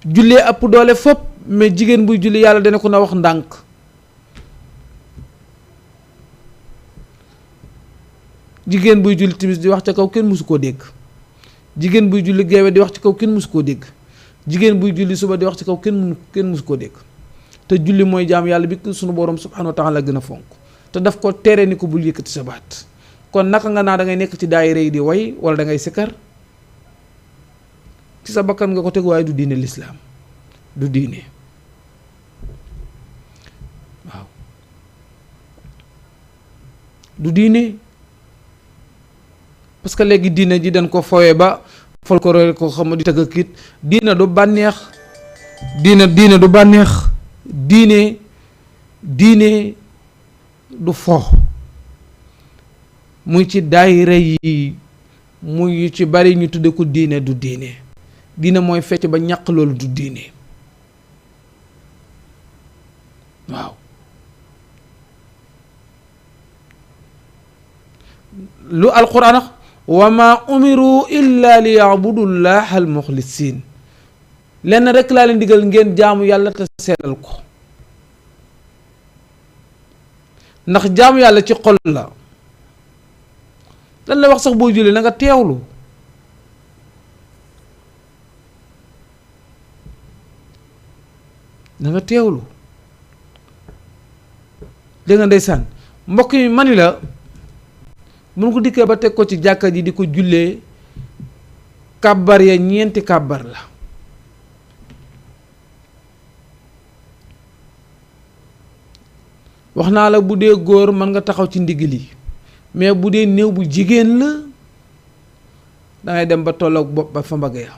jullee ëpp doole fopp, mais jigéen buy julli yàlla dana ko na wax ndànk. jigéen buy julli timis di wax ca kaw kenn mësu koo dégg, jigéen buy julli geewe di wax ci kaw kenn mësu koo dégg, jigéen buy julli suba di wax ci kaw kenn mësu koo dégg. te julli mooy jaam yàlla bi sunu borom subhanahu wa taala gën a fonk, te daf ko tere ni ko bul yëkkati sa baat. kon naka nga naa da ngay nekk ci daayira yi di way, wala da ngay sikkar? ci sa bakkan nga ko teg, waaye du diine lislaam, du diine. waaw du diine, parce que léegi diine ji dañ ko fooye ba folklore ko xam di tëgg kit. diine du bànneex, diine du bànneex, diine du fo. muy ci daayira yi, muy ci bari ñu tudde ko diine, du diine. diine mooy fecc ba ñàq, loolu du diine. waaw lu alquran wax, wa ma umiru illa li yabudu llaha al muxlisin. lenn rek laa leen digal, ngeen jaamu yàlla te sellal ko. ndax jaamu yàlla ci xol la. lan la wax sax boo jullee na nga teewlu. na nga teewlu. dégg nga ndeysaan, mbokk yi mani la mun ko dikkee ba teg ko ci jàkka ji di ko jullee, kàbbar ya ñeenti kàbbar la. wax naa la bu dee góor mën nga taxaw ci ndigg li, mais bu dee néew bu jigéen la dangay dem ba tolloog bopp ba fa mbagg ya.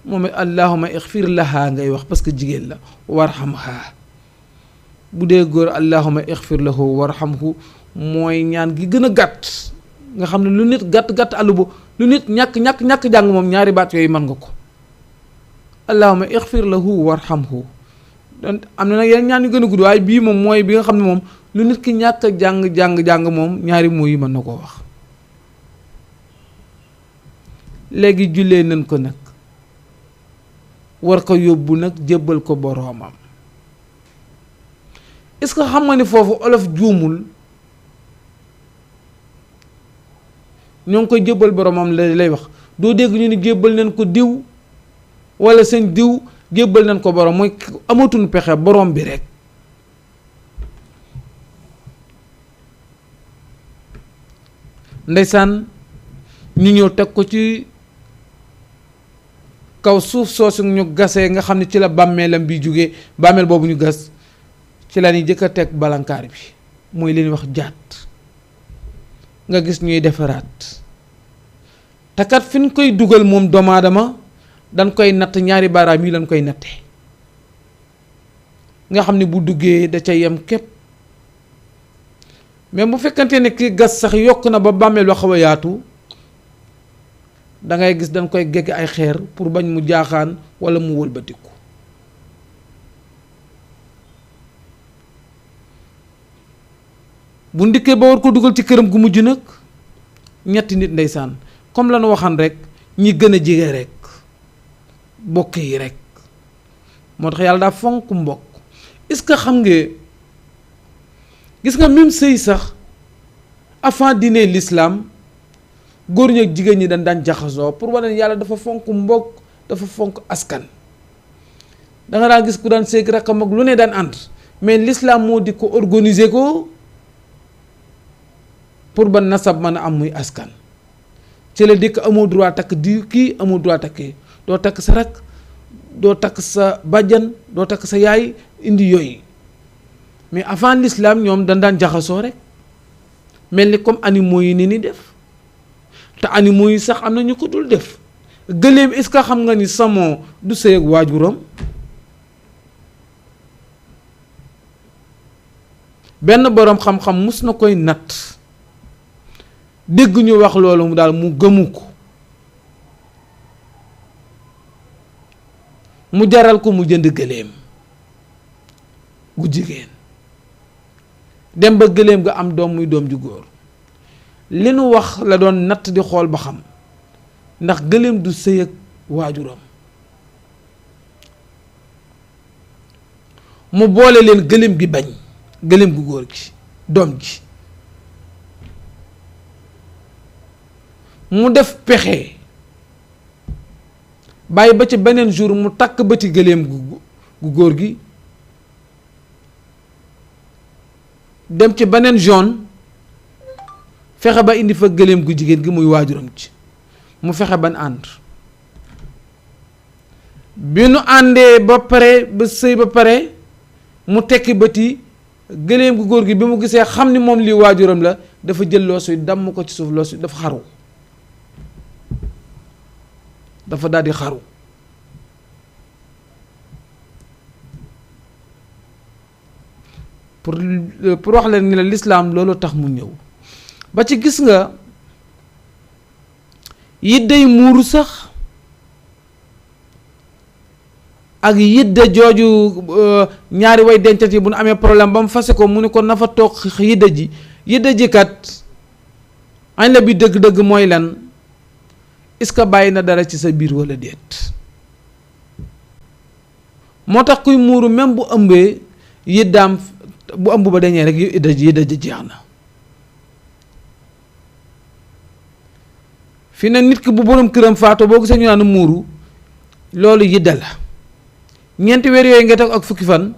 moom it allahuma ixfir laha ngay wax parce que jigéen la, warhamha. bu dee góor allahuma ixfir lahu warhamhu mooy ñaan gi gën a gàtt, nga xam ne lu nit gàtt àllu bu, lu nit ñàkk jàng moom ñaari baat yooyu mën nga ko. allahuma ixfir lahu warhamhu. donc am na nag yeneen ñaan yu gën a gudd, waaye bii moom mooy bi nga xam ne moom lu nit ki ñàkk a jàng moom ñaari mooy yi mën na koo wax. léegi jullee nañ ko nag, war ko yóbbu nag jébbal ko boroomam. est-ce que xam nga ni foofu olof juumul? ñoo ngi koy jébbal boroomam lay wax. doo dégg ñu ni jébbal nañ ko diw walla seen diw, jébbal nañ ko boroom, mooy amatuñu pexe, boroom bi rekk. ndeysaan ñu ñëw teg ko ci kaw suuf soosu ñu gasee nga xam ne ci la bàmmeelam bi jógee bàmmeel boobu ñu gas ci la ñuy jëkk a teg balankaar bi mooy leen wax jaat nga gis ñuy defaraat te kat fi ñu koy dugal moom doomu aadama dañ koy natt ñaari baaraam yi lañ koy nattee nga xam ne bu duggee da ca yem képp mais bu fekkante ne ki gas sax yokk na ba bàmmeel ba xaw a yaatu da ngay gis dañ koy gegg ay xeer pour bañ mu jaaxaan wala mu wëlbatiku bu ndikkee ba war ko dugal ci këram gu mujj nag ñetti nit ndeysaan comme la nu waxan rek ñi gën a jege rek bokk yi rek moo tax yàlla daa fonk mbokk est-ce que xam nga gis nga même sëy sax avant diine l'islam góor ñi ak jigéen ñi dañ daan jaxasoo pour wane yàlla dafa fonk mbokk dafa fonk askan da nga daan gis ku daan sëy rakkam ak lu ne daan ànd mais l'islam moo di ko organiser ko pour ba nasab mën a am muy askan ci la dikk amoo droit takk di kii amoo droit takkee doo takk sa rakk doo takk sa bàjjan doo takk sa yaay indi yooyu mais avant l'islam ñoom dañ daan jaxasoo rek mel ni comme animaux yi ni def te animaux yi sax am na ñu ko dul def gëléem est-ce que xam nga ni samoo du sëy ak waajuram benn boroom xam-xam mus na koy natt dégg ñu wax loolu mu daal mu gëmu ko mu jaral ko mu jënd gëléem gu jigéen dem ba gëléem ga am doom muy doom ju góor li nu wax la doon natt di xool ba xam ndax gëléem du sëy ak waajuram mu boole leen gëléem gi bañ gëléem gu góor gi doom ji mu def pexe bàyyi ba ci beneen jour mu takk bëti gëléem gu góor gi dem ci beneen zone fexe ba indi fa gëléem gu jigéen gi muy waajuram ci mu fexe ban ànd bi nu àndee ba pare ba sëy ba pare mu tekki bëti gëléem gu góor gi bi mu gisee xam ni moom lii waajuram la dafa jël loosu yi damm ko ci suuf loosu dafa xaru dafa daal di xaru pour wax leen ni la lislaam loolu tax mu ñëw ba ci gis nga yidday muuru sax ak yidda jooju ñaari way dencat yi bu nu amee problème ba mu fase ko mu ne ko na fa toog yidda ji kat añ la bi dëgg-dëgg mooy lan est-ce que bàyyi na dara ci sa biir walla déet moo tax kuy muuru même bu ëmbee yiddaam bu ëmb ba dañee rek yidda ji jeex na fi ne nit ki bu borom këram faatoo boo gisee ñu naan muuru loolu yidda la ñeenti weer yooyu nga teg ak fukki fan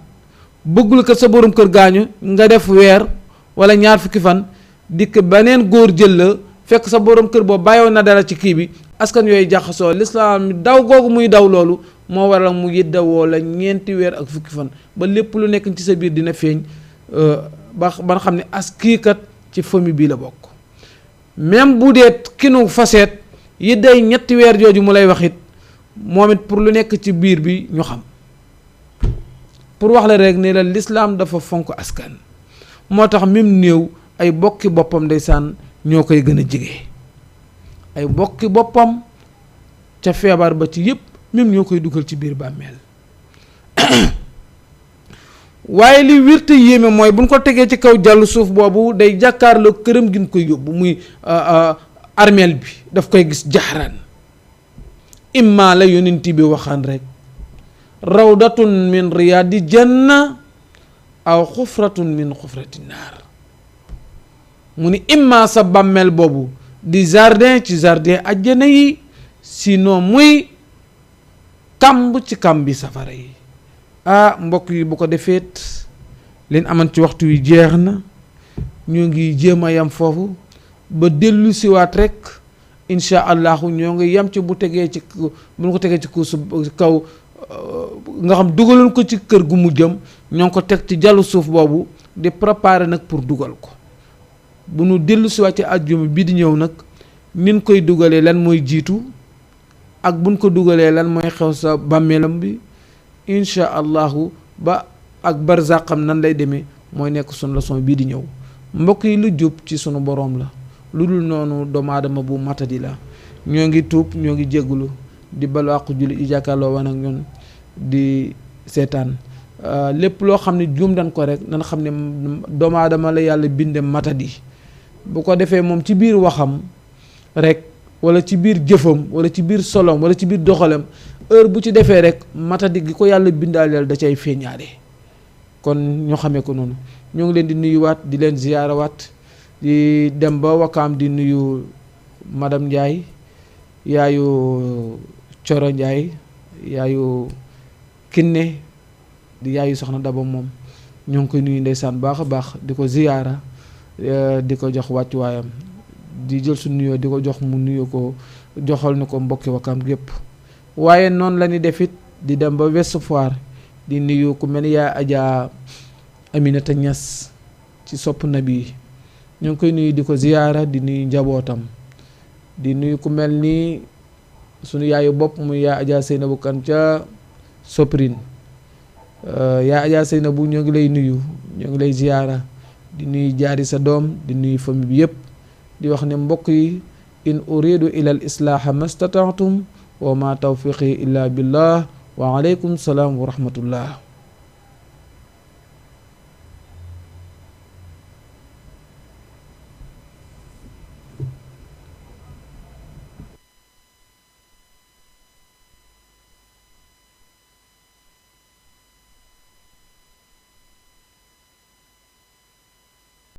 bëggul ko sa borom kër gaañu nga def weer walla ñaar fukki fan dikk beneen góor jël la fekk sa borom kër boobu bàyyoon na dara ci kii bi askan yooyu jaxasoo lislaam daw googu muy daw loolu moo waral mu yidda woo la ñeenti weer ak fukki fan ba lépp lu nekk ci sa biir dina feeñ ba nga xam ne as kii kat ci famille bii la bokk même bu dee kinu faseet yidday ñetti weer jooju mu lay wax it moom it pour lu nekk ci biir bi ñu xam pour wax la rek ne la lislaam dafa fonk askan moo tax même néew ay bokki boppam ndeysaan ñoo koy gën a jege ay bokki boppam ca feebar ba ci yépp même ñoo koy dugal ci biir bàmmeel waaye li wérte yéeme mooy buñ ko tegee ci kaw jàllu suuf boobu day jàkkaarloo këram gi ñu koy yóbbu muy armeel bi daf koy gis jaxran imma la yonent bi waxaan rek rawdatun min riyaadi janna aw xufratun min xufrati naar mu ni imma sa bàmmeel boobu di jardin ci jardin ajjana yi sinon muy kàmb ci kàmbi safara yi mbokk yi bu ko defeet leen aman ci waxtu wi jeex na ñu ngi jéem a yam foofu ba dellu siwaat rek incha allahu ñoo ngi yem ci bu ko tegee ci kuusu kaw nga xam dugaloon ko ci kër gu mu jëm ñoo ngi ko teg ci jàllu suuf boobu di préparer nag pour dugal ko bu nu dellu si waat ci àjjuma bii di ñëw nag nin koy dugalee lan mooy jiitu ak buñ ko dugalee lan mooy xew sa bàmmeelam bi incha allahu ba ak barzaqam nan lay demee mooy nekk sunu leçon bii di ñëw mbokk yi lu jub ci sunu boroom la lu dul noonu doomu aadama bu matadi la ñoo ngi tuub ñoo ngi jéggulu di balu àqu julli i jàkkaarloo wan ak ñun di seetaan lépp loo xam ne juum dañ ko rek nan xam ne doomu aadama la yàlla binde matadi bu ko defee moom ci biir waxam rek wala ci biir jëfam wala ci biir solom wala ci biir doxalam heure bu ci defee rek matadi gi ko yàlla bindaaleel da cay feeñaale kon ñoo xamee ko noonu ñoo ngi leen di nuyuwaat di leen ziyaarawaat di dem ba Wakaam di nuyu madame Ndiaye yaayu Coro Ndiaye yaayu Kinne di yaayu soxna Daba moom ñoo ngi koy nuyu ndeysaan baax a baax di ko ziyaara di ko jox wàccuwaayam di jël su nuyoo di ko jox mu nuyu ko joxal na ko mbokki Wakaam gépp waaye noonu la ñuy def it di dem ba Ouest Foire di nuyu ku mel ni yaa Adja Aminata Niass ci sopp nabi ñoo ngi koy nuyu di ko ziyaara di nuyu njabootam di nuyu ku mel ni sunu yaayu bopp muy yaa Adja Seynabou Kan ca Soprin yaa Adja Seynabou ñoo ngi lay nuyu ñoo ngi lay ziyaara di nuyu jaari sa doom di nuyu famille bi yépp di wax ne mbokk yi in uridu ila al islaaha mastata'tum wa ma tawfiqi illa billah wa alaykum salaam wa rahmatullah